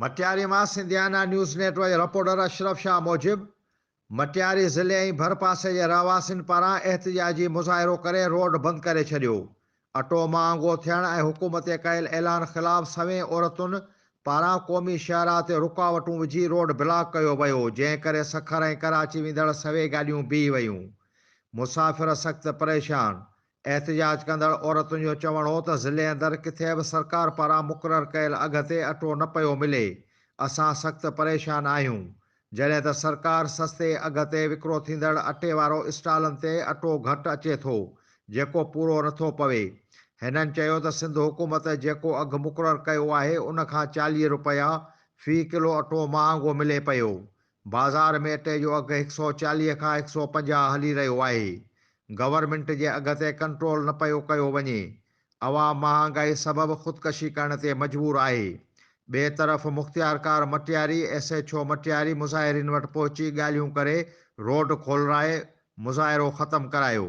مٽياري مان Sindhiana news net work جي reporter Ashraf Shah موجب، مٽياري ضلعي ۽ ڀرپاسي جي رهواسين پاران احتجاجي مظاهرو ڪري روڊ بند ڪري ڇڏيو. اٽو مهانگو ٿيڻ ۽ حڪومت ڪيل اعلان خلاف سوين عورتن پاران قومي شاهراهه تي رڪاوٽون وجهي روڊ بلاڪ ڪيو ويو، جنهن ڪري سکر ۽ ڪراچي ويندڙ سوين گاڏيون بيهي ويون. مسافر سخت پريشان. احتجاج ڪندڙ عورتن جو چوڻ هو ته ضلعي اندر ڪٿي به سرڪار پاران مقرر ڪيل اگهه تي اٽو نه پيو ملي، اسان سخت پريشان آهيون، جڏهن ته سرڪار سستي اگهه تي وڪرو ٿيندڙ اٽي وارو اسٽالن تي اٽو گهٽ اچي ٿو، جيڪو پورو نٿو پوي. هنن چيو ته سنڌ حڪومت جيڪو اگهه مقرر ڪيو آهي ان کان 40 رپيا في ڪلو اٽو مهانگو ملي پيو، بازار ۾ اٽي جو اگهه 140 کان 150 هلي رهيو آهي، گورنمينٽ جي اگهه تي ڪنٽرول نه پيو ڪيو وڃي، عوام مهانگائي سبب خودڪشي ڪرڻ تي مجبور آهي. ٻئي طرف مختيارڪار Matiari S H O Matiari مظاهرين وٽ پهچي ڳالهيون ڪري روڊ کولرائي مظاهرو ختم ڪرايو.